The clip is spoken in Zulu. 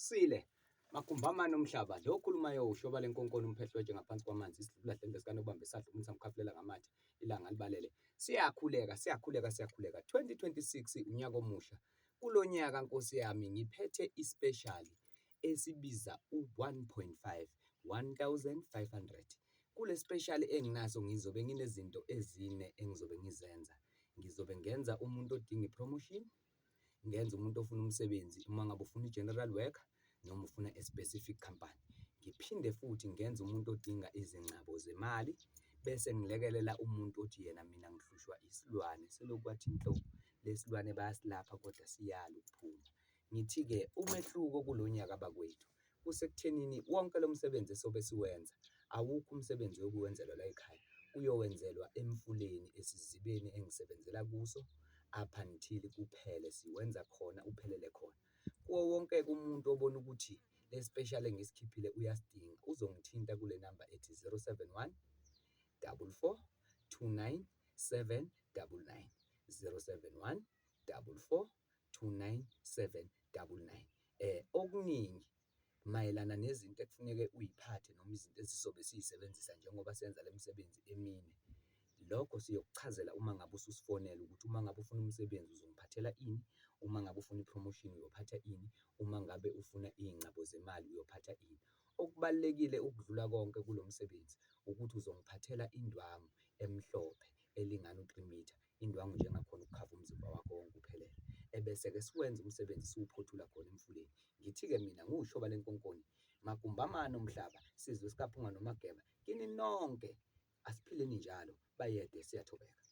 Kusile magumbamane omhlaba lo okhulumayo ushoba lenkonkoni umphehlo wetshe ngaphansi kwamanzi isidlula dlendle sikanobamba esadla umuntu samkhafulela ngamathe ilanga libalele. Siyakhuleka, siyakhuleka, siyakhuleka. 2026 unyaka omusha. Kulo nyaka nkosi yami ngiphethe i-special esibiza u-1.5, 1500. Kule special enginaso ngizobe nginezinto ezine engizobe ngizenza. Ngizobe ngenza umuntu odinga i-promotion, ngenza umuntu ofuna umsebenzi uma ngabe ufuna i-general worker noma ufuna a specific company. Ngiphinde futhi ngenze umuntu odinga izingcabo zemali, bese ngilekelela umuntu othi yena mina ngihlushwa isilwane selokhu kwathi nhlo, lesilwane bayasilapha kodwa siyala ukuphuma. Ngithi-ke umehluko kulo nyaka bakwethu kusekuthenini wonke lo msebenzi esobe siwenza awukho umsebenzi oyobe la ekhaya, uyowenzelwa emfuleni esizibeni engisebenzela kuso up until kuphele, siwenza khona uphelele khona. Kuwo wonke-ke umuntu obona ukuthi le special engisikhiphile uyasidinga, uzongithinta kule namba ethi 071 44 29 799, 071 44 29 799. Okuningi mayelana nezinto ekufuneke uy'phathe noma izinto esizobe siy'sebenzisa njengoba senza le misebenzi emine, lokho siyokuchazela uma ngabe ususifonela ukuthi uma ngabe ufuna umsebenzi uzongiphathela ini, uma ngabe ufuna i-promotion uyophatha ini, uma ngabe ufuna iy'ngcabo zemali uyophatha ini. Okubalulekile ukudlula konke kulo msebenzi ukuthi uzongiphathela indwangu emhlophe elingana u-three metre, indwangu nje engakhona ukukhava umzimba wakho wonke uphelele. Ebese-ke siwenza umsebenzi siwuphothula khona emfuleni. Ngithi-ke mina ngiwushoba lenkonkoni, magumbamane omhlaba, sizwe sikaPhunga noMageba, kini nonke asiphileni njalo, bayede siyathobeka.